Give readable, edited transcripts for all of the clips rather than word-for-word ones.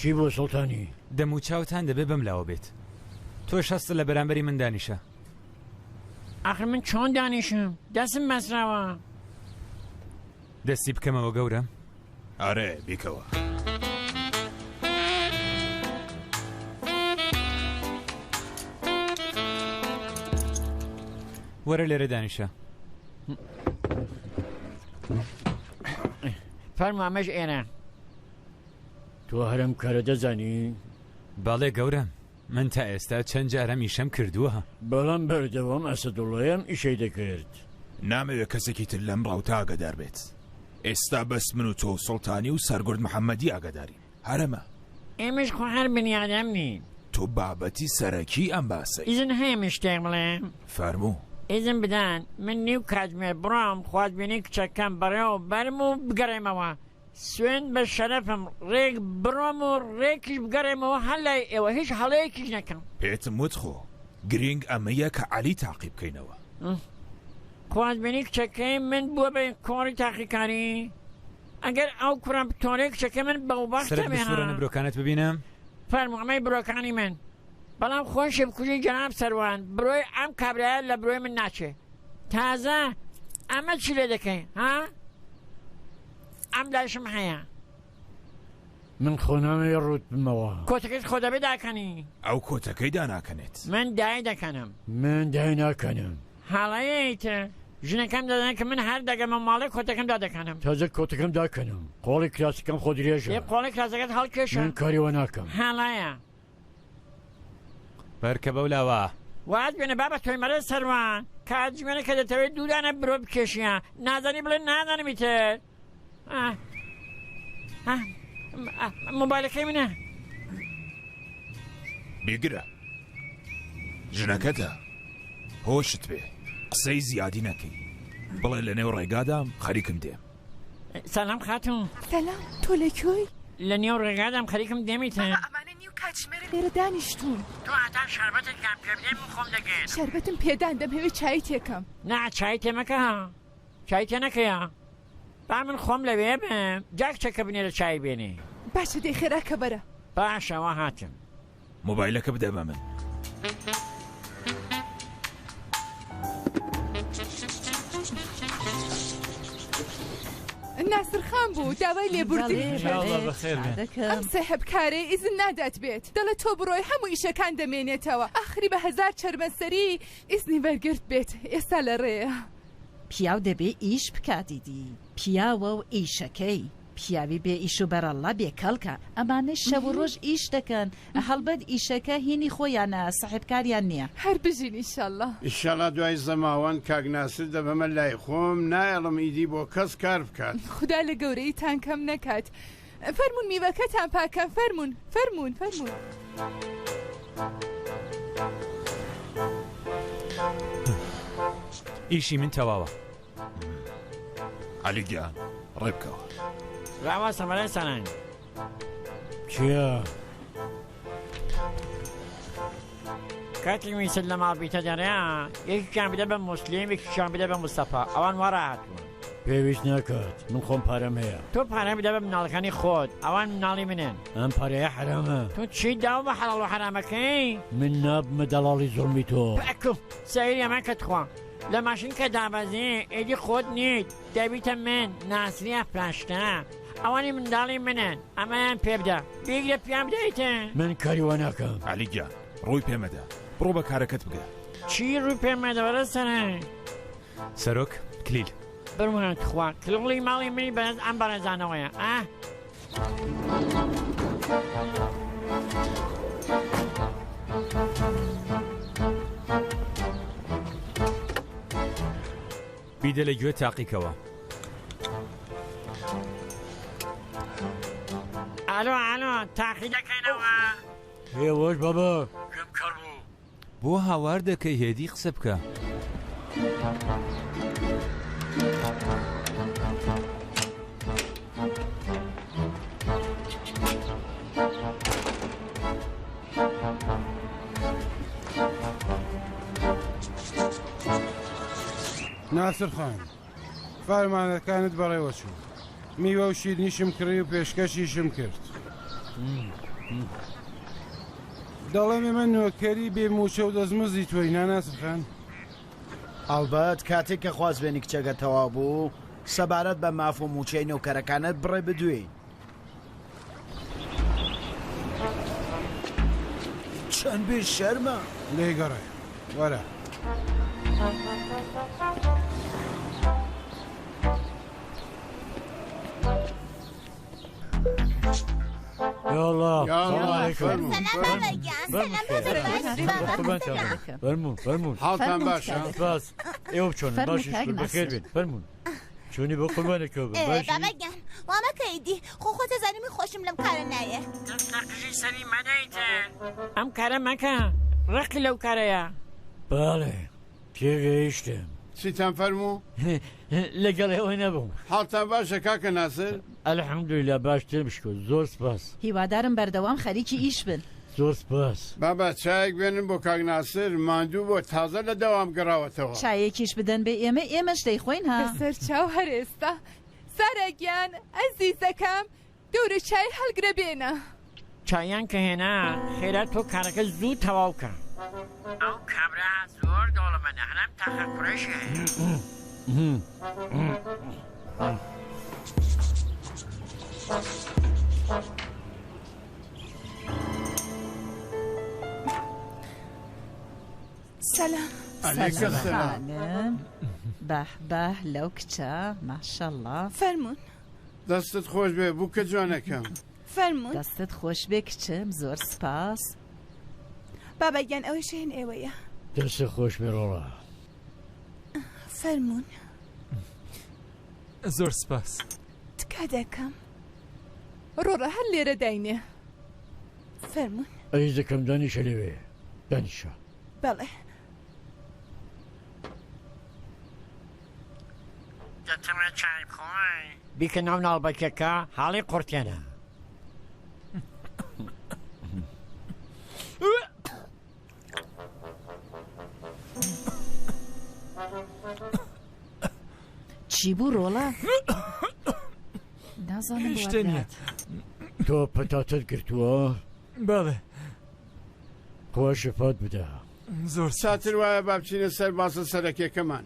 چی بۆ سوڵتانی؟ دەموچاوتان دەبێ بەم لاوە بێت. تۆش هەستە لە بەرامبەری من دانیشە. ئاخر من چۆن دانیشم؟ دەستم بەسراوە. دەستی بکەمەوە گەورەم؟ ئەرێ بیکەوە. وەرە لێرە دانیشە. فەرموو ئەمەش ئێرە. تۆ هەر ئەم کارە دەزانی؟ بەڵێ گەورەم، من تا ئێستا چەند جار ئەم ئیشەم کردووە. بەڵام بەردەوام ئەسەدوڵڵای ئەم ئیشەی دەکرد. نامەوێ کەسێکی تر لەم ڕەوتە ئاگادار بێت. ئێستا بەس من و تۆ و سوڵتانی و سەرگورد محەممەدی ئاگادارین. هەر ئەمە. ئێمەش خۆ هەر بنیادەم نین. تۆ بابەتی سەرەکیی ئەم باسەی. ئیزن هەیە من شتێک بڵێم؟ فەرموو. ئیزن بدەن من نیو کاتژمێر بڕۆم خوازبێنی کچەکەم بەڕێوە بەرم و بگەڕێمەوە. سوێند بە شەرەفم ڕێک بڕۆم و ڕێکیش بگەڕێمەوە هەر لای ئێوە هیچ هەڵەیەکیش نەکەم. پێتم وت خۆ گرینگ ئەمەیە کە عەلی تاقی بکەینەوە. خوازبێنی کچەکەی من بووە بە کۆڕی تاقیکاری ئەگەر ئەو کوڕە بتۆرێ کچەکەی من بەوبەختە سەرت بێ ها. بسوڕێنە برۆکانت ببینم. فەرموو ئەمەی برۆکانی من بەڵام خۆشی بکوژی جەناب سەروان برۆی ئەم کابرایە لە برۆی من ناچێ تازە ئەمە چی لێ دەکەی ها؟ ئەم لایشم هەیە. من خۆ نامەوێ ڕووت بمەوە. کۆتەکەت خۆ دەبێ داکەنی. ئەو کۆتەکەی داناکەنێت. من دای دەکەنم. من دای ناکەنم. هەڵەیت. ژنەکەم دەزانێت کە من هەر دەگەمە ماڵێ کۆتەکەم دادەکەنم. تازە کۆتەکەم داکەنم. قۆڵی کراسەکەم خۆ درێژە. ئێ قۆڵی کراسەکەت هەڵکێشە. من کاری وا ناکەم. هەڵەیە. بەرکە بەو لاوە. واز بێنە بابە تۆی مەڵێ سەروان کاتژمێرە کە دەتەوێت دوو دانە برۆ بکێشیە نازانی بڵێ نازانم ئیتر مۆبایلەکەی منە. بیگرە ژنەکەتە هۆشت بێ قسەی زیادی نەکەی بڵێ لە نێو ڕێگادام خەریکم دێم. سلام خاتوون. سلام تۆ لە کوێی؟ لە نێو ڕێگادام خەریکم دێمیتە. بابا ئەمانە نیو کاتژمێرە لێرە دانیشتوون. تۆ هەتا شەربەتێکیان پێ بدەی من خۆم دەگەیەنم. شەربەتم پێدان دەمهەوێ چایی تێکەم. نا چایی تێ مەکە ها چایی تێ نەکەیە با من خۆم لەوێ بم جا کچەکە بنێرە چایی بێنێ. باشە دەی خێرا کە بەرە. باشە وا هاتم. مۆبایلەکە بدە بە من. ناسر خان بوو داوای لێبوردنی کرد. ئەم سەحبکارەی ئیزن نادات بێت دەڵێ تۆ بڕۆی هەموو ئیشەکان دەمێنێتەوە ئاخری بە هەزار چەرمەسەری ئیزنی وەرگرت بێت ئێستا لە ڕێیە. پیاو دەبێ ئیش بکات ئیدی پیاوە و ئیشەکەی. پیاوی بێ ئیش و بەرەڵڵا بێ کەڵکە. ئەمانەش شەو و ڕۆژ ئیش دەکەن هەڵبەت ئیشەکە هینی خۆیانە سەحێبکاریان نیە. هەر بژین ئیشەڵا. ئیشەڵا دوای زەماوەند کاک ناسر دەبەمە لای خۆم نایەڵم ئیدی بۆ کەس کار بکات. خودا لە گەورەییتان کەم نەکات. فەرموون میوەکەتان پاکەن فەرموون فەرموون فەرموون. ئیشی من تەواوە. عەلی گیان ڕێ بکەوە. ڕاوەستە بەڕێز سەرنج. چییە؟ کاتێک ویستت لە ماڵ بیتە دەرێ یەکێکیان بدە بە موسلیم یەکێکیان بدە بە مستەفا ئەوان وا ڕاهاتوون. پێویست ناکات من خۆم پارەم هەیە. تۆ پارە بدە بە مناڵەکانی خۆت ئەوان مناڵی منن. ئەم پارەیە حەرامە. تۆ چی داوە بە حەڵاڵ و حەرامەکەی؟ من نابمە دەڵاڵی زوڵمی تۆ. پەکوو سەیری ئەمە کە تخوا. لە ماشین کە دابەزی ئیدی خۆت نیت دەبیتە من ناسری ئەفراشتە ئەوانی منداڵی منن ئەمەیان پێ بدە بیگرە پیان بدەیتە من کاری وا ناکەم. عەلی گیان ڕووی پێ مەدە بڕۆ بە کارەکەت بگە. چی ڕووی پێ مەدە وەرە سەرەی. سەرۆک کلیل. بڕوانە تخوا کلۆڵی ماڵی منی بەدەست ئەم بەڕێزانەوەیە ئاه. بیدە لە گوێ تاقیکەوە. ئالۆ ئالۆ تاقی دەکەینەوە. هێوەش بابا گوێم کەڕ بوو. بۆ هاوار دەکەی هێدی قسە بکە. ناسر خان فەرمانەکانت بەڕێوەچوو میوە و شیرنیشم کڕی و پێشکەشیشم کرد. دەڵێم ئێمە نۆکەری بێ مووچە و دەستمزدی تۆین ها ناسر خان؟ ئەڵبەت کاتێک کە خوازبێنی کچەکە تەواو بوو، سەبارەت بە ماف و مووچەی نۆکەرەکانت بڕێ بدوێین. چەند بێ شەرمە! لێی گەڕێ وەرە. حاڵتان باشە؟ سپاس ئێوە چۆنن باشن شوکر بەخێر بێن فەرموون چۆنی بۆ قوربانەکەوە بم باشی بابا گیان وا مەکە ئیدی خۆ خۆت ئەزانی من خۆشم لەم کارە نایە. دەست لە قژی سەری مەدەیتن. ئەم کارە مەکە ڕقی لەو کارەیە. بەڵێ تێگەیشتم. چیتان فەرموو؟ لەگەڵ ئێوە نەبووم. حاڵتان باشە کاکە ناسر؟ الحمدللە باشترم شکر زۆر سپاس. هیوادارم بەردەوام خەریکی ئیش بن. زۆر سپاس. بابە چایەک بێنن بۆ کاک ناسر ماندوو بووە تازە لە دەوام گەڕاوەتەوە. چایەکیش بدەن بە ئێمە ئێمەش دەیخۆین ها. بەسەر چاو هەر ئێستا. سارا گیان ئەزیزەکەم دەورە چای هەڵگرە بێنە. چایان کە هێنا خێرا تۆ کارەکە زوو تەواو کە. ئەو کابرا زۆر دەوڵەمەندە هەر ئەم تاقە کوڕەشی هەیە. سەلام. عەلەیکە سەلام. خانم بەه بەه لەو کچە ماشەڵڵا. فەرموون. دەستت خۆش بێ بووکە جوانەکەم. فەرموون. دەستت خۆش بێ کچم زۆر سپاس. بابا گیان ئەوەی شێن ئێوەیە. دەستت خۆش بێ ڕۆڵە. فەرموون. زۆر سپاس. تکا دەکەم. ڕۆڵە هەر لێرە داینێ. فەرموون. ئەزیزەکەم دانیشە لەوێ دانیشە. بەڵێ. دەتەوێ چای بخۆی؟ بیکە ناو ناڵبەکەکە حاڵی قورتێنە. چی بوو ڕۆڵە؟ نازانم شتێ نییە. تۆ پەتاتەت گرتووە؟ بەڵێ. خوا شفات بدا. زۆر سپاس. چاتر وایە با بچینە سەر باسە سەرەکیەکەمان.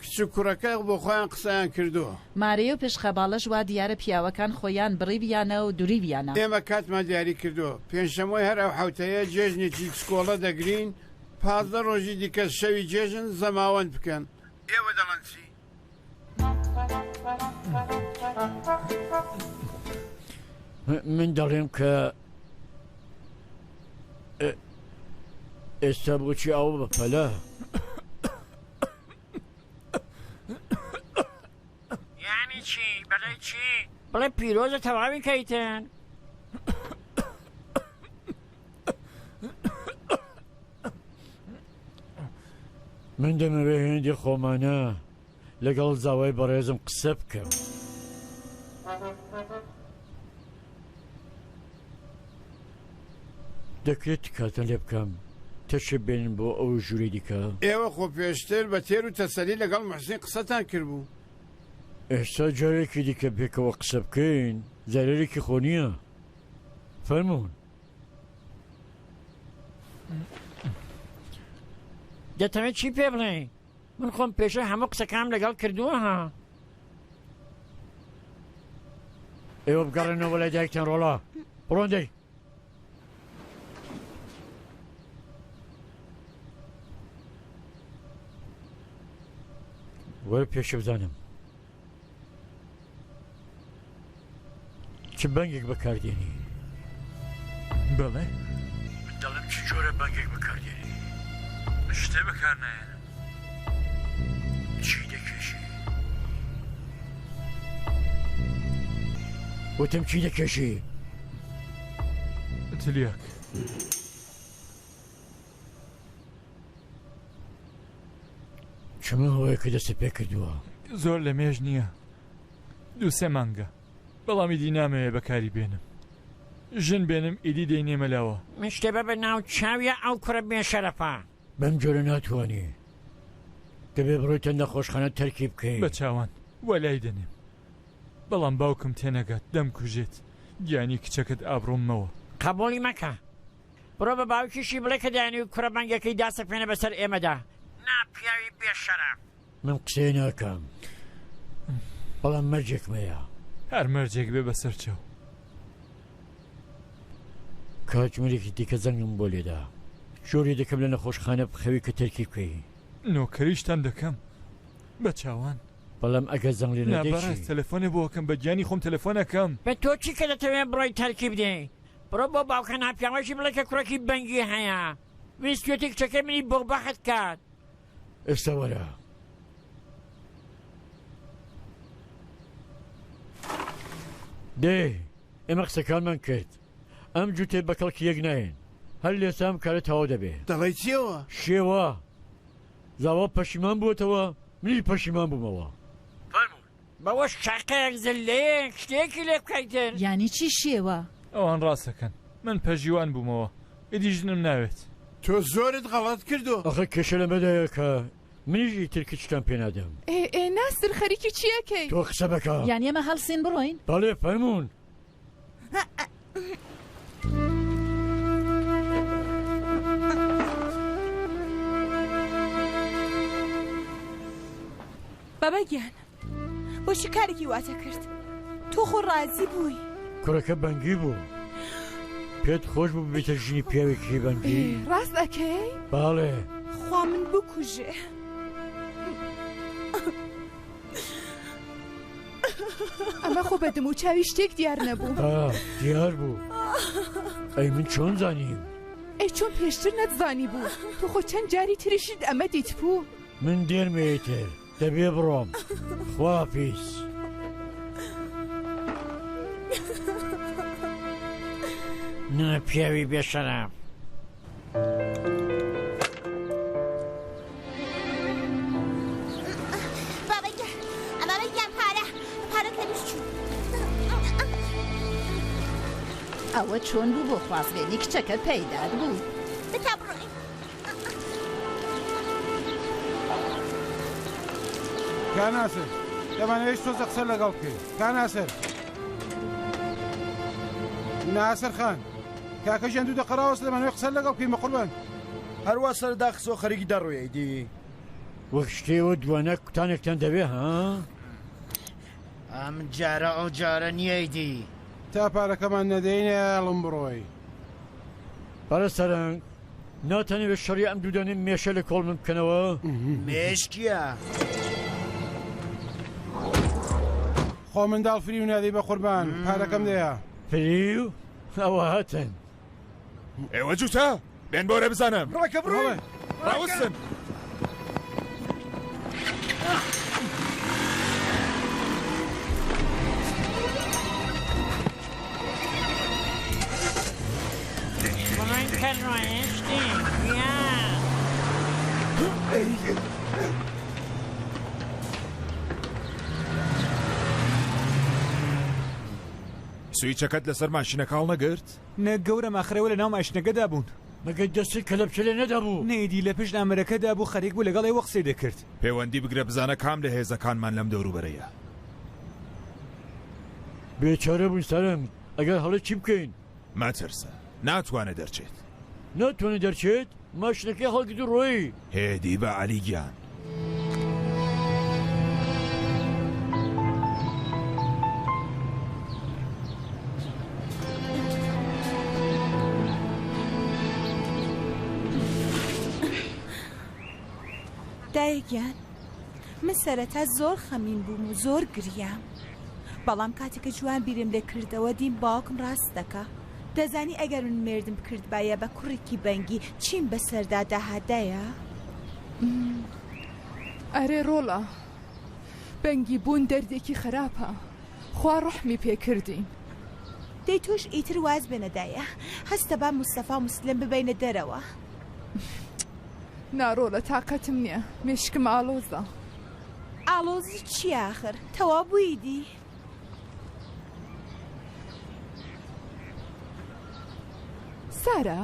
کچ و کوڕەکە بۆ خۆیان قسەیان کردووە. مارەیە و پشخەباڵەش وا دیارە پیاوەکان خۆیان بڕیویانە و دوریویانە. ئێمە کاتمان دیاری کردووە. پێنجشەمۆی هەر ئەو حەوتەیە جێژنێکی چکۆڵە دەگرین، 15 ڕۆژی دیکە شەوی جێژن زەماوەند بکەن. ئێوە دەڵێن چی؟ من دەڵێم کە ئێستا بۆچی ئەوە بە پەلە؟ یانی چی؟ بەڵێ چی؟ بڵێ پیرۆزە تەواوی کەیتن. من دەمەوێ هێندی خۆمانە لەگەڵ زاوای بەڕێزم قسە بکەم. دەکرێت تکاتان لێ بکەم تەشریف بێنن بۆ ئەو ژوورەی دیکە؟ ئێوە خۆ پێشتر بە تێر و تەسەلی لەگەڵ موحسین قسەتان کردبوو. ئێستا جارێکی دیکە پێکەوە قسە بکەین زەرەرێکی خۆ نییە. فەرموون. دەتەوێت چی پێ بڵێی؟ من خۆم پێشە هەموو قسەکانم لەگەڵ کردووە ها. ئێوە بگەڕێنەوە لای دایکتان ڕۆڵە. بڕۆن دەی. وەرە پێشە بزانم چ بەنگێک بەکاردێنی؟ بەڵێ؟ من دەڵێم چ جۆرە بەنگێک بەکاردێنی؟ من شتێ بەکار نایەنم. چی دەکێشی؟ وتم چی دەکێشی؟ تلیاک. چ ماوەیەکە دەستت پێ کردووە؟ زۆر لە مێژ نییە. دوو سێ مانگە. بەڵام ئیدی نامەوێ بەکاری بێنم. ژن بێنم ئیدی دەینێمە لاوە. من شتێ بە بە ناو چاویا ئەو کوڕە بێ شەرەفە. بەم جۆرە ناتوانی. دەبێ بڕۆیتە نەخۆشخانە تەرکی بکەی. بە چاوان وەلای دەنێم. بەڵام باوکم تێنەگات دەمکوژێت. گیانی کچەکەت ئابڕووم مەوە. قەبووڵی مەکە. بڕۆ بە باوکیشی بڵێ کە دەیانەوێت کوڕە بەنگەکەی داسەپێنە بەسەر ئێمەدا. نا پیاوی بێ شەرەف. من قسەی ناکەم بەڵام مەرجێکم هەیە. هەر مەرجێک بێ بەسەر چاو. کاتژمێرێکی دیکە زەنگم بۆ لێدا. جۆرێ دەکەم لە نەخۆشخانە بخەوی کە تەرکی بکەی. نۆکەریشتان دەکەم بە چاوان. بەڵام ئەگەر زەنگ لێ نا نەدەی چی؟ بەڕێز تەلەفۆنێ بۆ ئەکەم بە گیانی خۆم تەلەفۆن ئەکەم. بە تۆ چی کە دەتەوێ بڕۆی تەرکی بدەی؟ بڕۆ بۆ باوکە ناپیاوەشی بڵێ کە کوڕێکی بەنگی هەیە ویستویەتی کچەکەی منی بۆبەخت کات. ئێستا وەرە. دێ ئێمە قسەکانمان کرد ئەم جووتێ بە کەڵکی یەک نایەن هەر لێستا ئەم کارە تەواو دەبێ. دەڵێی چیەوە؟ شێوە زاوا پەشیمان بووەتەوە منیش پەشیمان بوومەوە. فەرموون. بەوە شەقێک زللەیەک شتێکی لێ بکەیتن. یانی چی شێوە؟ ئەوان ڕاست ئەکەن من پەژیوان بوومەوە ئیدی ژنم ناوێت. تۆ زۆرت غەڵەت کردۆ. ئەخە کێشە لەمەدایە کە منیش ئیتر کچتان پێ نادەم. ئێ ئێ ناسر خەریکی چی ئەکەی؟ تۆ قسە بەکە. یانی ئێمە هەڵسین بڕۆین؟ بەڵێ فەرموون. بابا گیان بۆچی کارێکی واتە کرد تۆ خۆ ڕازی بووی کوڕەکە بەنگی بوو پێت خۆش بوو ببیتە ژنی پیاوێکی بەنگی ڕاست ئەکەی باڵێ خوا من بکوژێ ئەمە خۆ بە دموچاوی شتێک دیار نەبوو دیار بوو ئەی من چۆن زانیم ئەی چۆن پێشتر نەتزانی بوو تۆ خۆ چەند جاری تریشت ئەمە دیتبوو من دێرمە ئیتر دەبێ بڕۆم خواحافیز. نا پیاوی بێ شەرەف. بابا گیان بابا گیان پارە پارەت لەبیر چوو. ئەوە چۆن بوو بۆ خوازبێنی کچەکەت پەیدات بوو؟ بتا بڕۆین. کا ناسر دەمانەوێت تۆزە قسە لەگەڵ بکەین کا ناسر ناسر خان کاکە ژیان دوو دەقە ڕاوەستە دەمانەوێت قسە لەگەڵ بکەین بەقوربان هەروا سەر داخستوە خەریکی دەڕوێی دی. وەک شتێوە دوانە کوتانێکتان دەوێ ها؟ ئەم جارە ئەو جارە نییە دی. تا پارەکەمان نەدەی نایەڵم بڕۆی. بەڕێز سەرەنگ ناتانەوێت شەڕی ئەم دوودانەی مێشە لە کۆڵ من بکەنەوە؟ مێش کیە؟ خۆ منداڵ فریو نادەی بەقوربان پارەکەم دەیە. فریو؟ ئەوە هاتن. ئێوە جووتە بێن بۆرە بزانم. ڕاکە بڕۆ. ڕاوەستن. بڵێن کە ڕۆیشتین گیان. سویچەکەت لەسەر ماشینەکە هەڵنەگرت؟ نە گەورەم ئاخر ئێوە لەناو ماشینەکەدا بوون. مەگەر دەستت کەلەپچە لێ نەدابوو؟ نە ئیدی لە پشت ئامێرەکەدا بوو خەریک بوو لەگەڵ ئێوە قسەی دەکرد. پەیوەندی بگرە بزانە کام لە هێزەکانمان لەم دەوروبەرەیە. بێچارە بووین سەرەنگ، ئەگەر هەڵێ چی بکەین؟ مەترسە، ناتوانێ دەرچێت. ناتوانێ دەرچێت؟ ماشینەکەی هەڵگرت و ڕۆیی. هێدی بە عەلی گیان. دایە گیان من سەرەتا زۆر خەمین بووم و زۆر گریام بەڵام کاتێک کە جوان بیرم لێ کردەوە دیم باوکم ڕاست دەکا دەزانی ئەگەر من مێردم بکردبایە بە کوڕێکی بەنگی چیم بەسەردا دەهات دایە؟ ئەرێ ڕۆڵە بەنگی بوون دەردێکی خراپە خوا ڕەحمی پێ کردین. دەی تۆش ئیتر واز بێنە دایە هەستە با مستەفا و مسلم ببەینە دەرەوە. نا ڕۆڵە تاقەتم نیە مێشکم ئاڵۆزە. ئاڵۆزی چیە ئاخر تەواو بووی دی. سارا.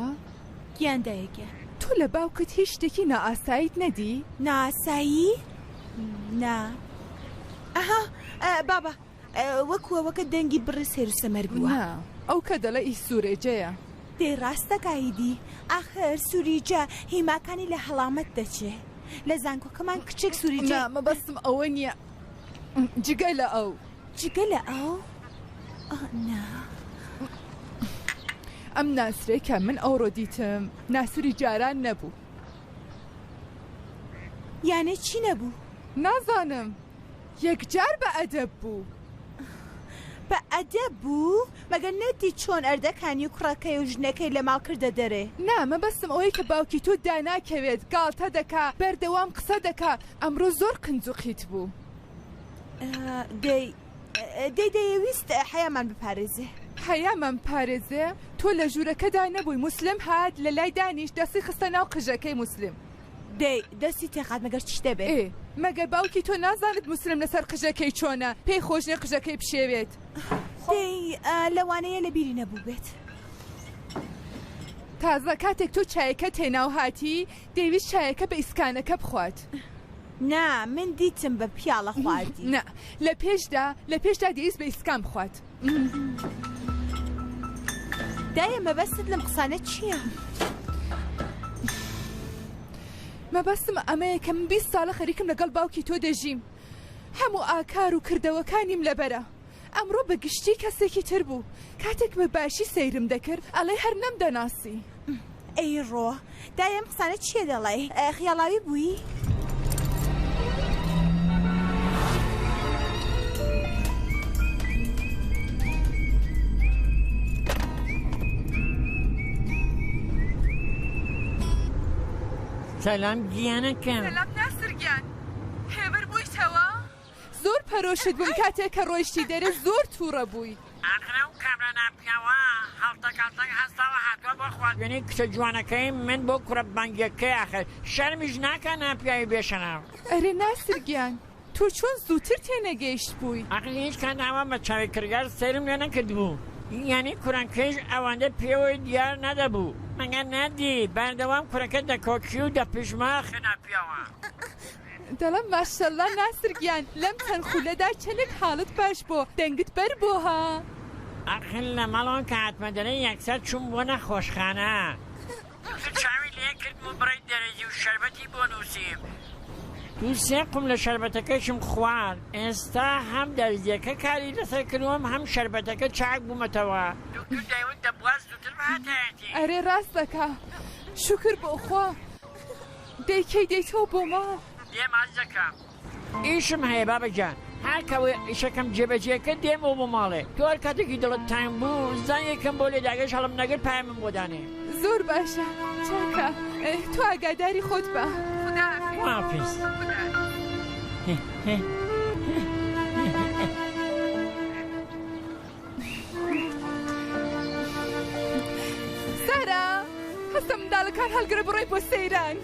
گیان دایە گیان. تۆ لە باوکت هیچ شتێکی نائاساییت نەدی؟ نائاسایی؟ نا. ئەها بابە وەکو ئەوەکە دەنگی بڕێ سەیر و سەمەر بووە. نا ئەو کە دەڵێ ئی سوورێجەیە. دەی ڕاست دەکا ئیدی ئاخر سوریجە هیماکانی لە هەڵامەت دەچێ لە زانکۆکەمان کچێک سوریجە. نا مەبەستم ئەوە نییە جگە لە ئەو. جگە لە ئەو؟ نا. ئەم ناسرەی کە من ئەوڕۆ دیتم ناسری جاران نەبوو. یانێ چی نەبوو؟ نازانم یەکجار بە ئەدەب بوو. بە ئەدەب بوو؟ مەگەر نەتدی چۆن ئەردەکانی و کوڕەکەی و ژنەکەی لە ماڵ کردە دەرێ؟ نا مەبەستم ئەوەیە کە باوکی تۆ داناکەوێت، گاڵتە دەکا، بەردەوام قسە دەکا، ئەمڕۆ زۆر قنج و قیت بوو. دەی دەی دەیەویست حەیامان بپارێزێ. حەیامان بپارێزێ؟ تۆ لە ژوورەکەدا نەبووی، موسلم هات لە لای دانیشت دەستی خستە ناو قژەکەی موسلم. دەی دەستی تێخات مەگەر چ دەبێ؟ ئێ مەگەر باوکی تۆ نازانێت موسلم لەسەر قژەکەی چۆنە، پێی خۆش نیە قژەکەی بشێوێت. دەی لەوانەیە لە بیری نەبووبێت. تازە کاتێک تۆ چایەکەت هێنا و هاتی، دەیویست چایەکە بە ئیسکانەکە بخوات. نا من دیتم بە پیاڵە خواردی. نا لە پێشدا لە پێشدا دەیویست بە ئیسکان بخوات. دایە مەبەستت لەم قسانە چییە؟ مەبەستم ئەمەیە کە من 20 ساڵە خەریکم لەگەڵ باوکی تۆ دەژیم. هەموو ئاکار و کردەوەکانیم لەبەرە. ئەمڕۆ بە گشتی کەسێکی تر بوو. کاتێک بە باشی سەیرم دەکرد ئەڵێی هەر نەمدەناسی. ئەی ڕۆ دایە ئەم قسانە چییە دەڵێی؟ خیاڵاوی بووی؟ سەلام گیانەکەم. سەلام ناسر گیان. هێور بوویتەوە؟ زۆر پەرۆشت بووم کاتێک کە ڕۆیشتی دەرێ زۆر تووڕە بووی. ئاخر ئەو کابرا ناپیاوە هەڵتەک هەڵتەک هەستاوە هاتوە بۆ خوازبێنی کچە جوانەکەی من بۆ کوڕە بانگیەکەی ئاخر شەرمیش ناکا ناپیاوی بێ شەرەف. ئەرێ ناسر گیان تۆ چۆن زووتر تێنەگەیشت بووی؟ ئاخر هیچ کات ئاوا بە چاوی کڕیار سەیرم لێ نەکردبوو یانی کوڕەکەیش ئەوەندە پێوەی دیار نەدەبوو مەگەر نەتدی بەردەوام کوڕەکە دەکۆکی و دەپژما ئاخر ناپیاوە. دەڵێم ماشەڵا ناسر گیان لەم چەند خولەدا چەنێک حاڵت باش بۆ دەنگت بەر بۆ ها. ئاخر لە ماڵەوە کە هاتمە دەرێ یەکسەر چووم بۆ نەخۆشخانە دکتۆر چاوی لێ کردم و بڕێک دەرەجی و شەربەتی بۆ نووسیم دوو سێ قوم لە شەربەتەکەشم خوارد ئێستا هەم دەرزیەکە کاری لەسەر کردووم هەم شەربەتەکە چاک بوومەتەوە دکتۆر دەیوت دەبوا زووتر بهاتایەتی. ئەرێ ڕاست دەکا شوکر بۆ خوا. دەی کەی دێیتەوە بۆ ماڵ؟ دێم ئازیزەکەم ئیشم هەیە بابە گیان هەر کە ئیشەکەم جێبەجێ کرد دێمەوە بۆ ماڵێ تۆ هەر کاتێکی دڵت تەنگ بوو زەنگێکم بۆ لێدە ئەگەریش هەڵم نەگرت پایەمم بۆ دانێ. زۆر باشە چاکە تۆ ئاگاداری خۆت بە خوداحافیز. سارا هەستە منداڵەکان هەڵگرە بڕۆی بۆ سەیران.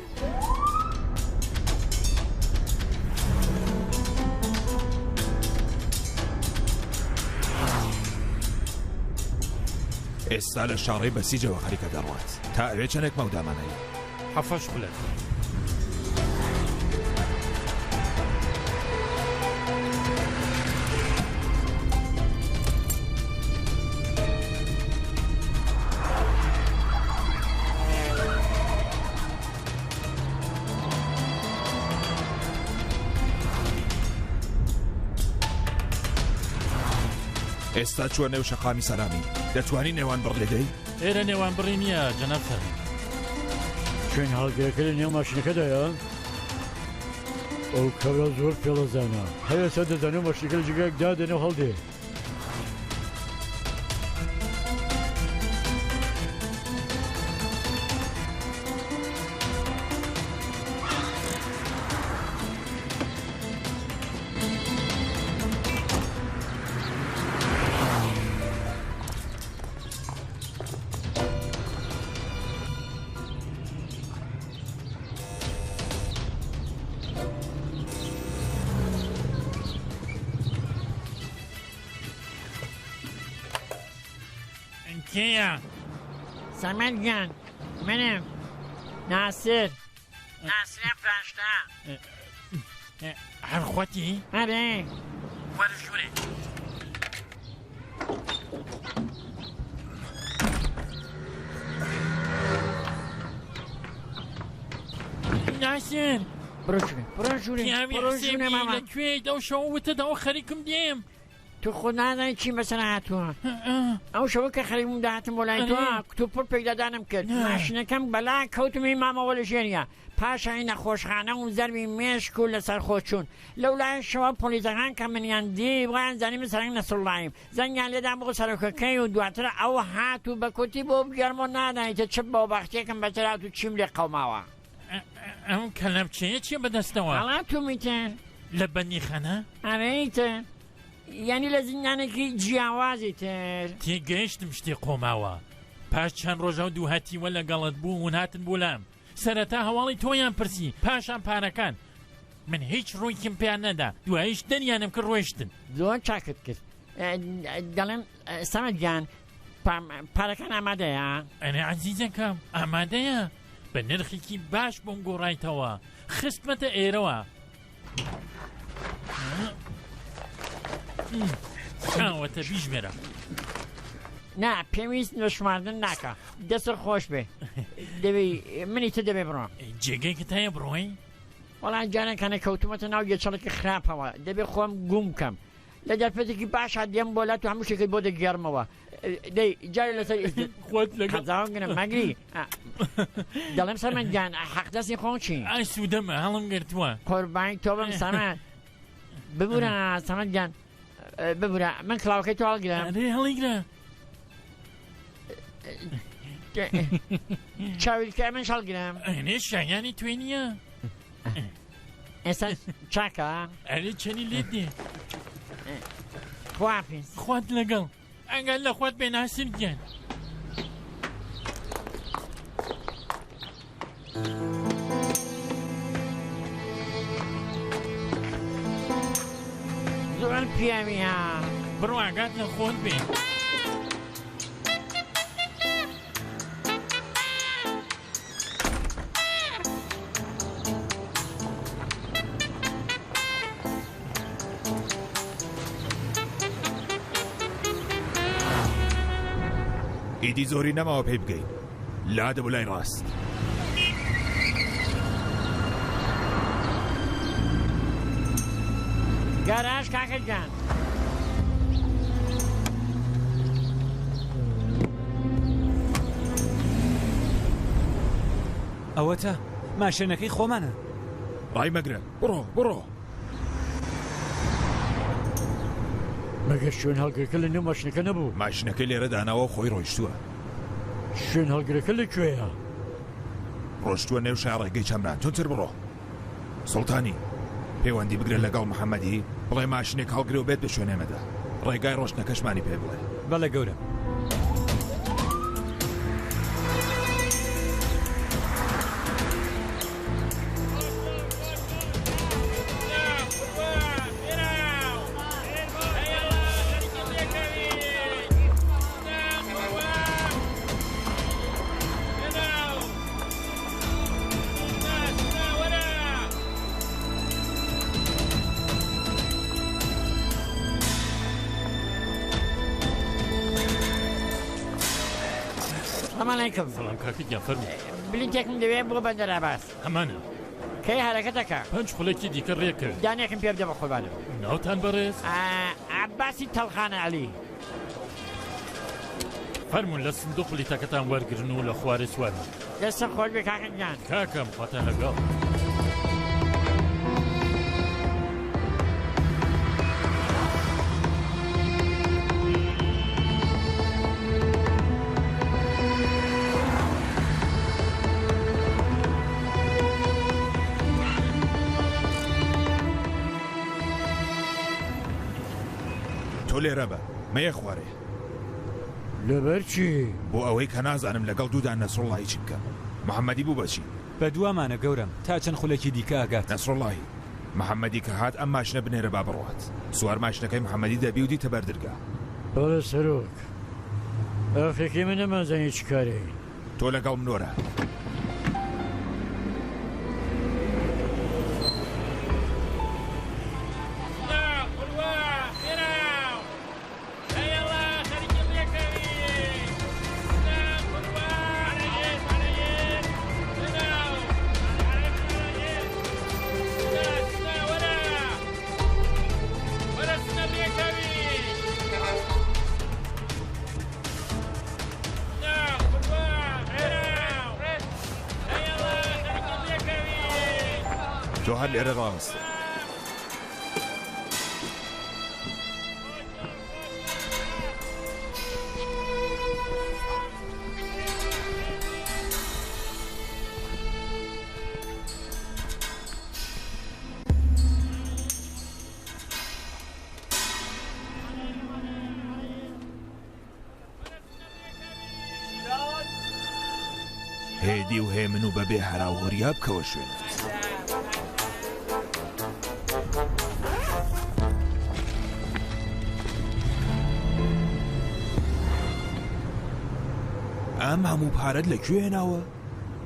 ئێستا لە شاڕێی بەسیجەوە خەریکە دەڕوات تا ئەوێ چەندێک مەودامان هەیە؟ حەفەش خولەک. ئێستا چووە نێو شەقامی سەلامی دەتوانی نێوان بڕ لێدەی؟ ئێرە نێوان بڕی نییە جەناب سەرهەنگ. چوین هەڵگرەکە لە نێو ماشینەکەدایە؟ ئەو کابرا زۆر پێڵەزانە هەر ئێستا دەزانێ ماشینەکە لە جێگایەک دادەنێ و هەڵدێ. کێیە؟ سەمەد گیان منم ناسر ناسرە فراشتە هەر خۆتی؟ ئەرێ وەرە ژوورێ. ناسر. بڕۆ ژوورێ بڕۆ ژوورێ پیاوی بڕۆ حسێبی ژوورێ مامە. لە کوێیت ئەو شەوە وتت ئەوە خەریکم دێم. تۆ خۆ نازانی چیم بەسەر هاتووە. ئەو شەوە کە خەریک بووم دەهاتم بۆ لای تۆ کتوپڕ پێکدادانم کرد ماشینەکەم بەلا کەوتم هی مامەوە لە ژێریا پاشانی نەخۆشخانە و زەربی مێشک و لەسەرخۆ چوون لەو لایەشەوە پۆلیسەکان کە منیان دی وایان زانی من سەرەنگ نەسروڵڵاییم زەنگیان لێدام بۆ سەرۆکەکەی و دواتر ئەو هات و بە کورتی بۆ بگێڕمەوە نازانیت چ بەوبەختیەکم بەسەر هات و چیم لێ قەوماوە. ئەم کەلەپچەیە چیە بەدەستەوە؟ هەڵاتوومیتر. لە بەندیخانە؟ ئەرێ ئیتر. یانی لە زیندانێکی جیاوازی تر. تێگەیشتم شتێ قۆماوە. پاش چەند ڕۆژ ئەو دوو هەتیوە لەگەڵت بوون هاتن بۆ لام. سەرەتا هەواڵی تۆیان پرسی، پاشان پارەکان. من هیچ ڕوویکم پێیان نەدا، دواییش دەریانم کرد ڕۆیشتن. زۆر چاکت کرد. دەڵێم سەمەد گیان پارەکان ئامادەیە؟ ئەرێ عەزیزەکەم ئامادەیە. بە نرخێکی باش بۆم گۆڕایتەوە. خستمەتە ئێرەوە. ئاوەتە بیژمێرە. نا پێویست لە شماردن ناکە دەست خۆش بێ دەبێ منی تر دەبێ بڕۆم. جێگەیەکت هەیە بڕۆی؟ وەڵا جارێکانە کەوتومەتە ناو گێچەڵێکی خراپەوە دەبێ خۆم گوم کەم لە دەرفەتێکی باشا دێم بۆ لات و هەموو شتێکت بۆ دەگێڕمەوە دەی جارێ لەسەر ئیزنت خۆت لەگەڵ قەزاوەگرم مەگری دەڵێم سەمەن گیان حەق دەستی خۆم چی؟ ئای سوودەمە هەڵم گرتووە. قوربانی تۆ بم سەمەن ببورە سەمەن گیان ببورە من کڵاوەکەی تۆ هەڵگرم؟ ئەرێ هەڵیگرە. چاویلکەی منش هەڵگرم؟ ئەرێ شایانی توێ نییە. ئێستا چاکە؟ ئەرێ چەنی لێت دێ؟ خواحافیز. خوات لەگەڵ. ئەگەر لە خۆت بێ ناسر گیان. زۆر پیاوی ها. بڕۆ ئاگات لە خۆت بێ. ئیدی زۆری نەماوە پێی بگەین لادە بۆ لای ڕاست. گەراج کاکە گیان. ئەوەتە ماشێنەکەی خۆمانە. ڕای مەگرە بڕۆ بڕۆ. مەگەر شوێن هەڵگرەکە لە نێو ماشینەکە نەبوو؟ ماشینەکەی لێرە داناوە و خۆی ڕۆیشتووە. شوێن هەڵگرەکە لە کوێیە؟ ڕۆشتووە نێو شاڕێگەی چەمران. توندتر بڕۆ. سوڵتانی، پەیوەندی بگرە لەگەڵ محەمەدی، بڵێ ماشینێک هەڵگرێ و بێت بە شوێن ئێمەدا. ڕێگای ڕۆشتنەکەشمانی پێ بڵێ. بەڵێ گەورەم. سلام علیکم. سلام کاکە گیان فەرموو. بلیتێکم دەوێ بۆ بەندەر عەباس. ئەمانە. کەی حەرەکەتەکە؟ پەنج خولەکی دیکە ڕێکەوێت. دانێکم پێ بدە بە قوربانم. ناوتان بەڕێز؟ عەباسی تەڵخانە عەلی. فەرموون لە سندوق بلیتەکەتان وەرگرن و لە خوارێ سوار بن. دەستت خۆش بێ کاکە گیان. کاکەم خواتان لەگەڵ. تۆ لێرە بە، مەیە خوارێ. لەبەر چی؟ بۆ ئەوەی کە نازانم لەگەڵ دوودا نەسروڵڵاهی چی بکەم. محەممەدی بوو بە چی؟ بە دوامانە گەورەم، تا چەند خولەکی دیکە ئەگات. نەسروڵڵاهی، محەممەدی کە هات ئەم ماشینە بنێرە با بڕوات. سوار ماشینەکەی محەممەدی دەبی و دیتە بەر درگا. بەڵێ سەرۆک. ئاخرەکەی من نەمانزانی چ کارەین. تۆ لەگەڵ من وەرە. تۆ هەر لێرە ڕاوەستە. هێدی و هێمن و بەبێ هەراوهۆریا بکەوە شوێنت. ئەم هەموو پارەت لە کوێ هێناوە؟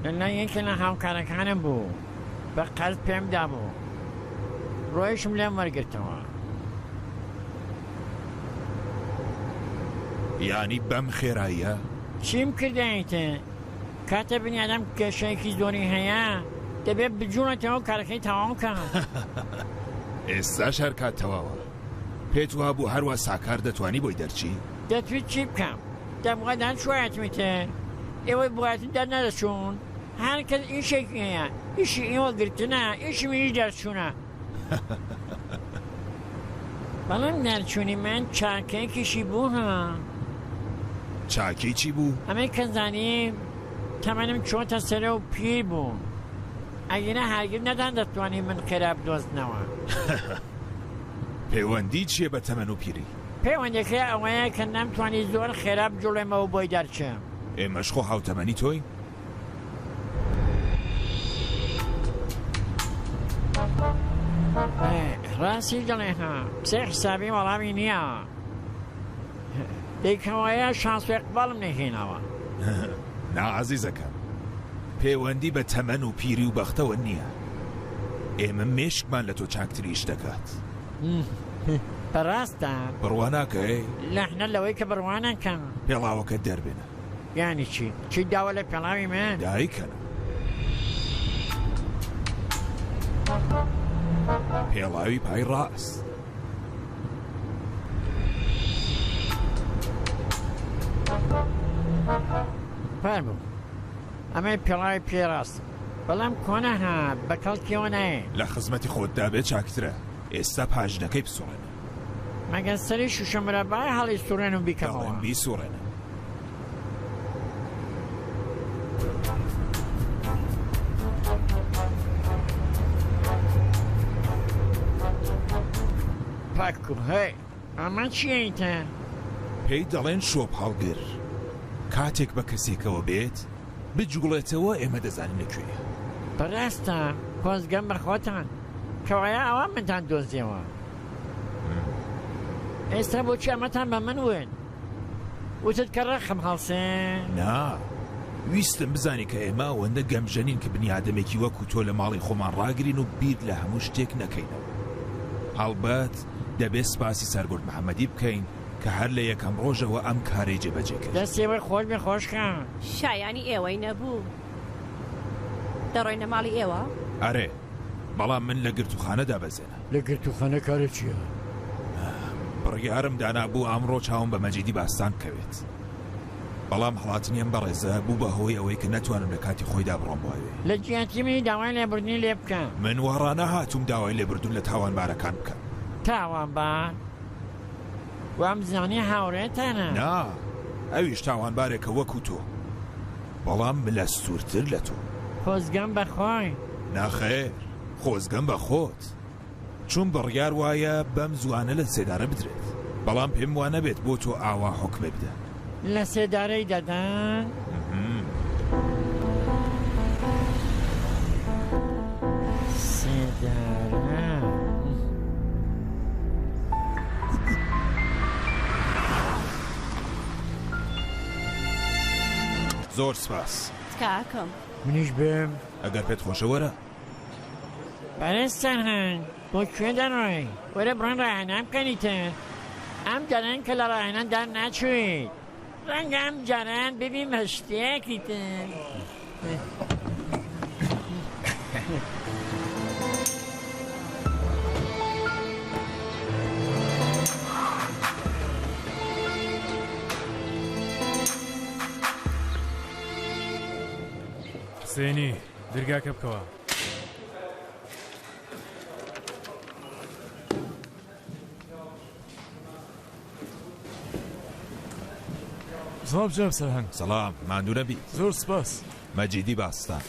لە لای یەکێ لە هاوکارەکانم بوو، بە قەرز پێم دابوو. ڕۆیشم لێم وەرگرتەوە. یانی بەم خێراییە؟ چیم کردە ئیتر؟ کاتێ بنیادەم کێشەیەکی زۆری هەیە، دەبێ بجوڵێتەوە و کارەکەی تەواو کا. ئێستاش هەر کات تەواوە. پێت وابوو هەروا ساکار دەتوانی بۆی دەرچی؟ دەتویست چی بکەم؟ دەموە دەرچوایەتم ئیتر. ئێوەی بوایەتن دەرنەدەچوون. هەر کەس ئیشێکی هەیە. ئیشی ئێوە گرتنە، ئیشی منیش دەرچوونە. بەڵام دەرچوونی من چاکەیەکیشی بوو ها. چاکەی چی بوو؟ ئەمەی کە زانیم تەمەنم چۆتە سەرێ و پیر بووم. ئەگینا هەرگیز نەتاندەتوانی من خێرا بدۆزنەوە. پەیوەندی چییە بە تەمەن و پیری؟ پەیوەندیەکەی ئەوەیە کە نەمتوانی زۆر خێرا بجوڵێمەوە بۆی دەرچم. ئێمەش خۆ هاوتەمەنی تۆین. ڕاستی دەڵێ ها قسەی حسابی وەڵامی نییە دەی کەوایە شانس و ئیقباڵم نەهێناوە. نا ئازیزەکەم پێوەندی بە تەمەن و پیری و بەختەوە نییە ئێمە مێشکمان لە تۆ چاکتر ئیش دەکات. بەڕاستە؟ بڕوا ناکەی؟ لەحنە لەوەی کە بڕوا نەکەم. پێڵاوەکەت دەربێنە. یانی چی؟ چیت داوە لە پێڵاوی من؟ دایکەنە. پێڵاوی پای ڕاست. فەرموو ئەمەی پێڵاوی پێی ڕاستم بەڵام کۆنە ها بە کەڵکیەوە نایێ. لە خزمەتی خۆتدا بێ چاکترە ئێستا پاژنەکەی بسوڕێنە. مەگەر سەری شوشە مرەبای هەڵی سوڕێن و بیکەمەوە. دەڵێم بیسوڕێنە. پاکو هەی ئەمە چیە ئیتر؟ پێی دەڵێن شۆپ هەڵگر کاتێک بە کەسێکەوە بێت بجوڵێتەوە ئێمە دەزانین لە کوێیە. بەڕاستە خۆزگەم بە خۆتان کەوایە ئەوا منتان دۆزیەوە ئێستا بۆچی ئەمەتان بە من وت؟ وتت کە ڕقم هەڵسێ؟ نا، ویستم بزانی کە ئێمە ئەوەندە گەمژە نین کە بنیادەمێکی وەکو تۆ لە ماڵی خۆمان ڕاگرین و بیر لە هەموو شتێک نەکەینەوە. هەڵبەت دەبێ سپاسی سەرگورد محەمەدی بکەین کە هەر لە یەکەم ڕۆژەوە ئەم کارەی جێبەجێ کرد. دەستی ئێوەی خۆش بێ خۆشکە. شایانی ئێوەی نەبوو. دەڕۆینە ماڵی ئێوە؟ ئەرێ، بەڵام من لە گرتووخانە دابەزێنە. لە گرتووخانە کارت چییە؟ بڕیارم دانابوو ئەمڕۆ چاوم بە مەجیدی باستان بکەوێت. بەڵام هەڵاتنی ئەم بەڕێزە بوو بە هۆی ئەوەی کە نەتوانم لە کاتی خۆیدا بڕۆم بۆ ئەوێ. لە جیاتی منی داوای لێبوردنی لێ بکە. من وا ڕانەهاتووم داوای لێبوردن لە تاوانبارەکان بکەم. تاوانبار؟ وامزانی هاوڕێتانە. نا، ئەویش تاوانبارێکە وەکو تۆ. بەڵام ملەستوورتر لە تۆ. خۆزگەم بە خۆی. نەخێر، خۆزگەم بە خۆت. چون بڕیار وایە بەم زووانە لە سێدارە بدرێت. بەڵام پێم وا نەبێت بۆ تۆ ئاوا حوکمێ بدەن. لە سێدارەی دەدەن؟ سێدارە. زۆر سپاس. تکاکەم. منیش بێم؟ ئەگەر پێت خۆشە وەرە. بەڕێز سەرهەنگ بۆ کوێ دەڕۆی؟ وەرە بڕۆین ڕاهێنان بکەین ئیتر. ئەم جارەیان کە لە ڕاهێنان دەرنەچوویت. ڕەنگە ئەم جارەیان ببین بە شتێکی تر. حسێنی، درگاکە بکەوە. سڵاو جناب سەرهەنگ. سڵام، ماندوو نەبیت. زۆر سپاس. مەجیدی باستان.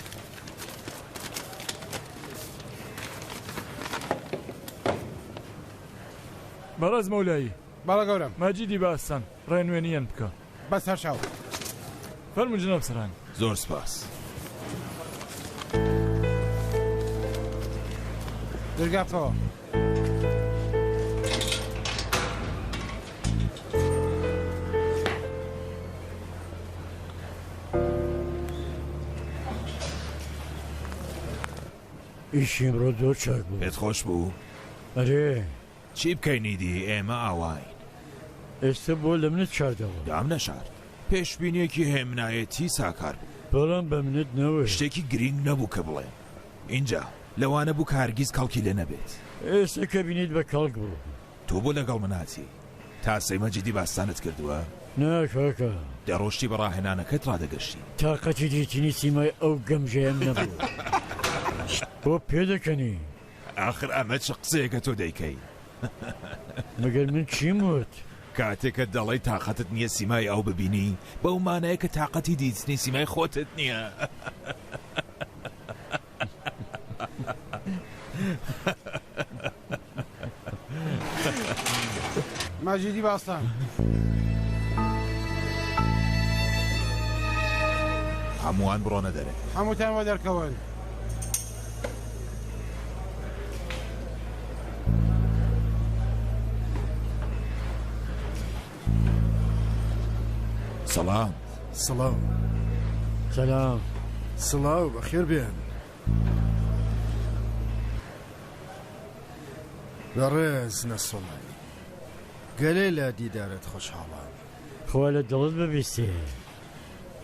بەڕێز مەولایی. بەڵێ گەورەم. مەجیدی باستان، ڕێنوێنییان بکە. بە سەرچاو. فەرموون جناب سەرهەنگ. زۆر سپاس. دەرگا بکەوە. ئیشی ئەمڕۆ زۆر چاک بوو. پێت خۆش بوو؟ ئەرێ. چی بکەین ئیدی ئێمە ئاواین. ئێستە بۆ لە منت شاردەوە؟ دام نەشارد. پێشبینییەکی هێمنایەتی ساکار بوو. بەڵام بە منت نەوت. شتێکی گرینگ نەبوو کە بڵێم. ئینجا، لەوانە بوو کە هەرگیز کەڵکی لێ نەبێت. ئێستە کە بینیت بە کەڵک بوو. تۆ بۆ لەگەڵ من هاتی؟ تاسەی مەجیدی باستانت کردووە؟ نا کاکە. دەڕۆشتی بە ڕاهێنانەکەت ڕادەگەشتی. تاقەتی دیتنی سیمای ئەو گەمژەیەم نەبوو. بۆ پێدەکەنی؟ ئاخر ئەمە چ قسەیەکە تۆ دەیکەی؟ مەگەر من چیم وت؟ کاتێ کە دەڵێی تاقەتت نییە سیمای ئەو ببینی، بەو مانایە کە تاقەتی دیتنی سیمای خۆتت نییە. مەجیدی باستان. هەمووان بڕۆنە دەرێ. هەمووتان وەدەرکەون. سڵام. سڵاو. سلام. سڵاو بەخێر بێن. بەڕێز نەسۆڵای گەلێ لە دیدارت خۆشحاڵم. خوا لە دڵت ببیستێ.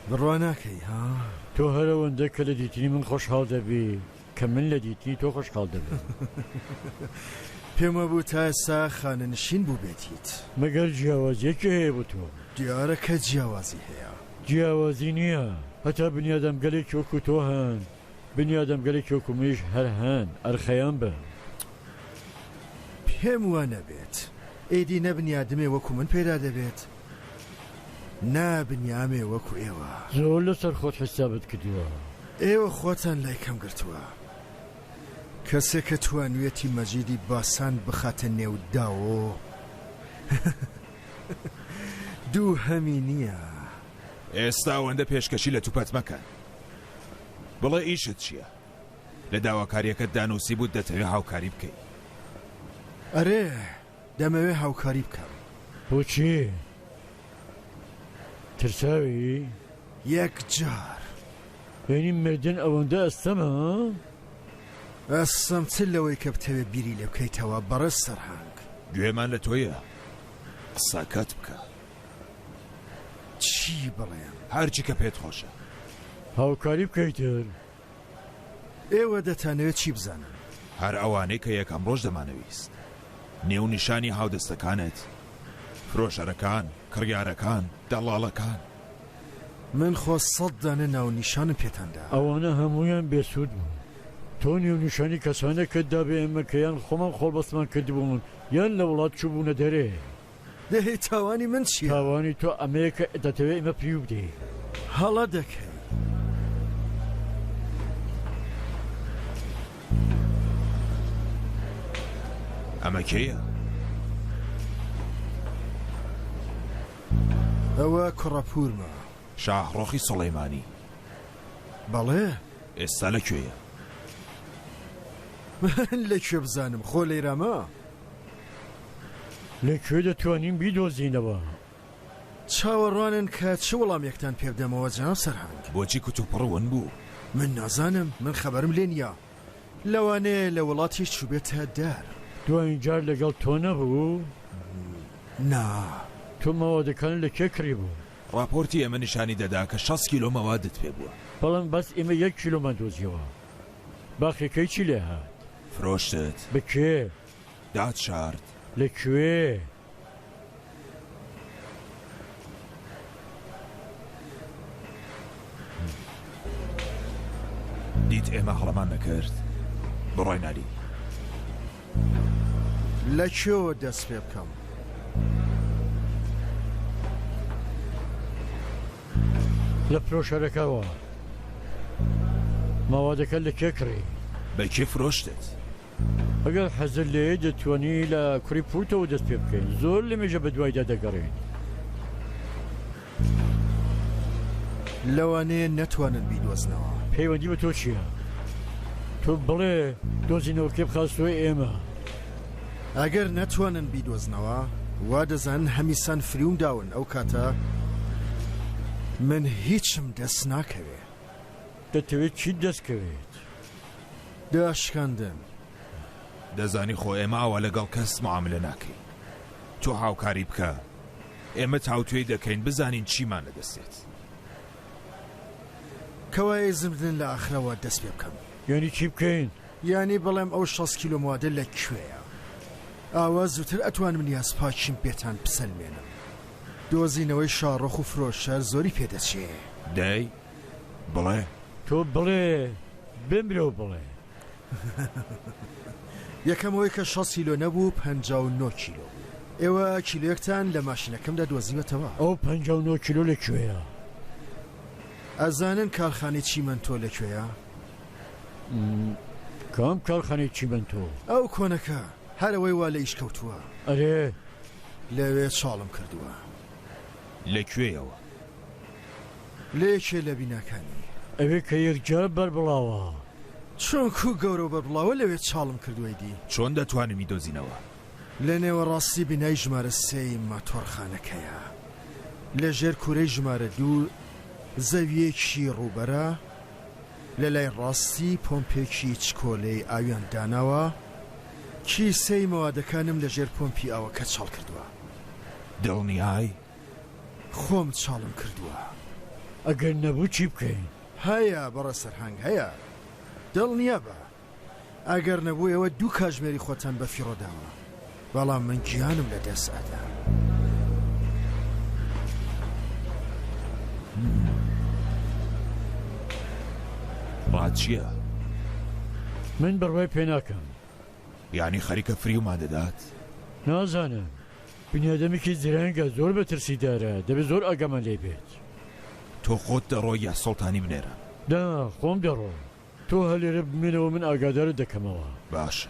بڕوا ناکەی ها؟ تۆ هەر ئەوەندە کە لە دیتنی من خۆشحاڵ دەبی کە من لە دیتنی تۆ خۆشحاڵ دەبم. پێم وابوو تا ئێستا خانەنشین بووبێتیت. مەگەر جیاوازییەکی هەیە بۆ تۆ؟ دیارە کە جیاوازی هەیە. جیاوازی نییە. هەتا بنیادەمگەلێکی وەکوو تۆ هەن، بنیادەمگەلێکی وەکوو منیش هەر هەن، ئەرخەیان بن. پێم وا نەبێت. ئیدی نە بنیادمێ وەکوو من پەیدا دەبێت، نە بنیامێ وەکوو ئێوە. زۆر لەسەر خۆت حیسابت کردووە. ئێوە خۆتان لای کەم گرتووە. کەسێک کە توانویەتی مەجیدی باسان بخاتە نێو داوۆ دووهەمی نییە. ئێستا ئەوەندە پێشکەشی لە توپەت مەکەن. بڵێ ئیشت چییە؟ لە داواکارییەکەتدا نووسیبووت دەتەوێ هاوکاری بکەی. ئەرێ، دەمەوێ هاوکاری بکەم. بۆچی؟ ترساوی؟ یەکجار. یانی مردن ئەوەندە ئەستەمە؟ ئەستەمتر لەوەی کە بتەوێ بیری لێ بکەیتەوە بەڕێز سەرهەنگ. گوێمان لە تۆیە، قسەکەت بکە. چی بڵێم؟ هەرچی کە پێت خۆشە. هاوکاری بکە ئیتر. ئێوە دەتانەوێت چی بزانن؟ هەر ئەوانەی کە یەکەم ڕۆژ دەمانەویست. نێونیشانی هاودەستەکانت، فرۆشەرەکان، کڕیارەکان، دەڵاڵەکان. من خۆ سەت دانە ناونیشانم پێتان دا. ئەوانە هەموویان بێ سوود بوون. تۆ نێونیشانی کەسانێکت دا بە ئێمە کە یان خۆمان خۆڵبەستمان کردبوون یان لە وڵات چووبوونە دەرێ. دەی تاوانی من چییە؟ تاوانی تۆ ئەمەیە کە دەتەوێ ئێمە فریو بدەی. هەڵە دەکەی. ئەمە کێیە؟ ئەوە کوڕە پوورمە. شاهڕۆخی سوڵەیمانی. بەڵێ. ئێستا لە کوێیە؟ من لە کوێ بزانم، خۆ لەیرامە. لە کوێ دەتوانین بیدۆزینەوە؟ چاوەڕوانن کە چ وەڵامێکتان پێ بدەمەوە جەناب سەرهەنگ؟ بۆچی کوتوپڕ ون بوو؟ من نازانم، من خەبەرم لێ نییە. لەوانەیە لە وڵاتیش چووبێتە دەر. دوایین جار لەگەڵ تۆ نەبوو؟ نا. تۆ مەوادەکانت لە کێ کڕیبوو؟ ڕاپۆرتی ئێمە نیشانی دەدا کە 60 کیلۆ مەوادت پێ بووە. بەڵام بەس ئێمە یەک کیلۆمان دۆزیەوە. باقیەکەی چی لێ هات؟ فرۆشتت؟ بە کێ؟ دات شارد. لە کوێ؟ دیت ئێمە هەڵەمان نەکرد؟ بڕای نالی. لە کوێوە دەست پێ بکەم؟ لە فرۆشەرەکەوە. مەوادەکە لە کێ کڕی؟ بە کێ فرۆشتت؟ ئەگەر حەزت لێیە دەتوانی لە کوڕی پوورتەوە دەست پێ بکەین، زۆر لەمێژە بەدوایدا دەگەڕێین. لەوانەیە نەتوانن بیدۆزنەوە. پەیوەندی بە تۆ چییە؟ تۆ بڵێ دۆزینەوەکەی بخات سۆی ئێمە. ئەگەر نەتوانن بیدۆزنەوە، وا دەزانن هەمیسان فریوم داون، ئەو کاتە من هیچم دەست ناکەوێ. دەتەوێت چیت دەست کەوێت؟ داشکاندن. دەزانی خۆ ئێمە ئاوا لەگەڵ کەس معاملە ناکەین. تۆ هاوکاری بکە ئێمە تاوتوێی دەکەین بزانین چیمان لە دەست دێت. کەوایە ئیزن بدەن لە ئاخرەوە دەست پێ بکەم. یانی چی بکەین؟ یانی بڵێم ئەو 6 کیلۆ موادە لە کوێیە؟ ئاوا زووتر ئەتوانم نیازپاکیم پێتان بسەلمێنم. دۆزینەوەی شاڕۆخ و فرۆشەر زۆری پێ دەچێ. دەی بڵێ. تۆ بڵێ بمرە و بڵێ. یەکەم ئەوەی کە 6 کیلۆ نەبوو 59 کیلۆ بوو. ئێوە کیلۆیەکتان لە ماشینەکەمدا دۆزیوەتەوە. ئەو 59 کیلۆ لە کوێیە؟ ئەزانن کارخانەی چیمەنتۆ لە کوێیە؟ کام کارخانەی چیمەنتۆ؟ ئەو کۆنەکە، هەر ئەوەی وا لە ئیش کەوتووە. ئەرێ. لەوێ چاڵم کردووە. لە کوێیەوە؟ لە یەکێ لە بیناکانی. ئەوێ کە یەکجار بەربڵاوە. چۆن کوو گەورە و بەربڵاوە لەوێ چاڵم کردووە ئیدی. چۆن دەتوانین بیدۆزینەوە؟ لە نێوەڕاستی بینای ژمارە سێی ماتۆڕخانەکەیە. لە ژێر کوورەی ژمارە دوو زەوییەکی ڕووبەرە، لە لای ڕاستی پۆمپێکی چکۆلەی ئاویان داناوە، کیسەی مەوادەکانم لە ژێر پۆمپی ئاوەکە چاڵ کردووە. دڵنیای؟ خۆم چاڵم کردووە. ئەگەر نەبوو چی بکەین؟ هەیە بەڕێز سەرهەنگ، هەیە. دڵنیابە. ئەگەر نەبوو ئێوە دوو کاژمێری خۆتان بە فیڕۆ داوە. بەڵام من گیانم لە دەست ئەدا. ڕات چییە؟ من بڕوای پێ ناکەم. یانی خەریکە فریومان دەدات؟ نازانم. بنیادەمێکی زرنگە، زۆر مەترسیدارە، دەبێت زۆر ئاگامان لێی بێت. تۆ خۆت دەڕۆی یا سوڵتانی بنێرە؟ نا، خۆم دەڕۆم. تۆ هەر لێرە بمێنەوە من ئاگادارت دەکەمەوە. باشە.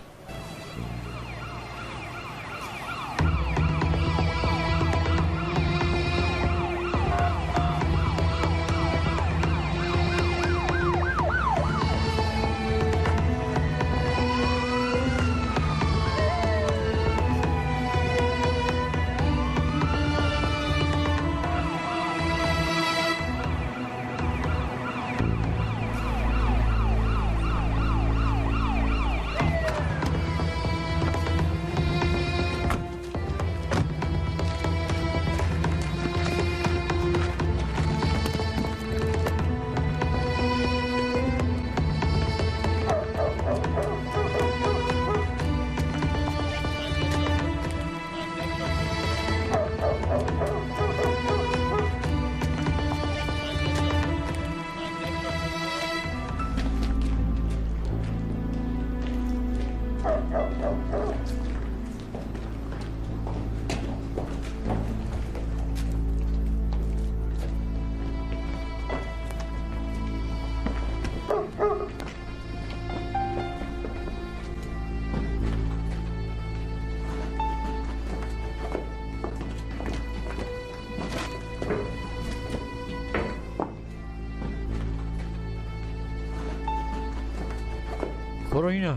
کوڕینە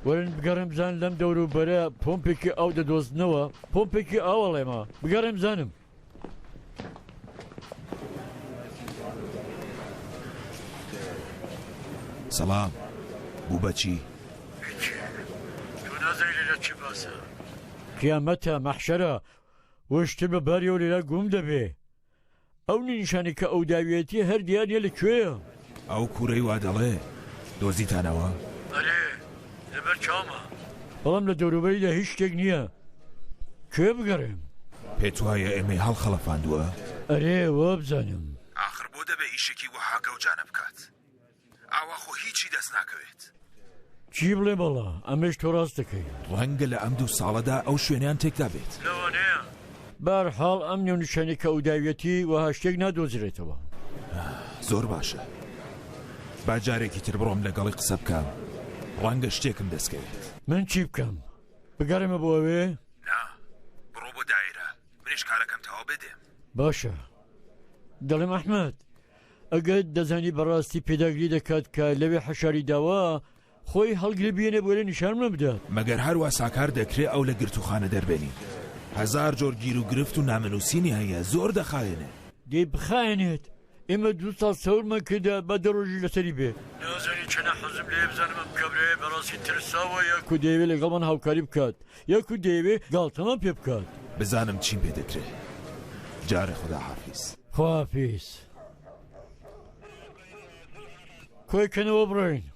وەرن بگەڕێن بزان لەم دەور و بەرە پۆمپێکی ئاو دەدۆزنەوە پۆمپێکی ئاوەڵێمە بگەڕێن بزانم سەڵام بوو بە چی؟ تۆ نازانی لێرە چ باسە؟ قیامەتە مەحشەرە وشتر بە باریەوە لێرە گوم دەبێ ئەو نیشانەی کە ئەو داویەتی هەر دیار نیە لە کوێیە. ئەو کورەی وا دەڵێ دۆزیتانەوە؟ ئەرێ لەبەر چاومە. بەڵام لە دەوروبەریدا هیچ شتێک نییە. کوێ بگەڕێم؟ پێت وایە ئێمەی هەڵخەڵەفاندووە؟ ئەرێ وابزانم. ئاخر بۆ دەبێ ئیشێکی وەها گەوجانە بکات؟ ئاوا خۆ هیچی دەست ناکەوێت. چی بڵێم وەڵا ئەمەش تۆ ڕاست دەکەی. ڕەنگە لە ئەم دوو ساڵەدا ئەو شوێنەیان تێکدابێت. لەوانەیە. بەهەرحاڵ ئەم نێونیشانەی کە ئەو داویەتی وەها شتێک نادۆزرێتەوە. زۆر باشە. با جارێکی تر بڕۆم لەگەڵی قسە بکەم، ڕەنگە شتێکم دەست کەوێت. من چی بکەم؟ بگەڕێمە بۆ ئەوێ؟ نا، بڕۆ بۆ دایرە، منیش کارەکەم تەواو بێ دێم. باشە. دەڵێم ئەحمەد، ئەگەر دەزانی بەڕاستی پێداگری دەکات کە لەوێ حەشاری داوە، خۆی هەڵگرێ بێنێ بۆ لێ نیشانمان بدات. مەگەر هەروا ساکار دەکرێ ئەو لە گرتووخانە دەربێنین؟ هەزار جۆر گیروگرفت و نامەنووسینی هەیە، زۆر دەخایەنێ. دەی بخایەنێت، ئێمە دوو ساڵ سەورمان کردە با دە ڕۆژیش لەسەری بێ. نازانی چەنە حەزم لێیە بزانم ئەم کابرایە بەڕاستی ترساوە یاکو دەیەوێ لەگەڵمان هاوکاری بکات یاکو دەیەوێ گاڵتەمان پێ بکات. بزانم چیم پێ دەکرێ. جارێ خوداحافیز. خواحافیز. کۆی کەنەوە بڕۆین.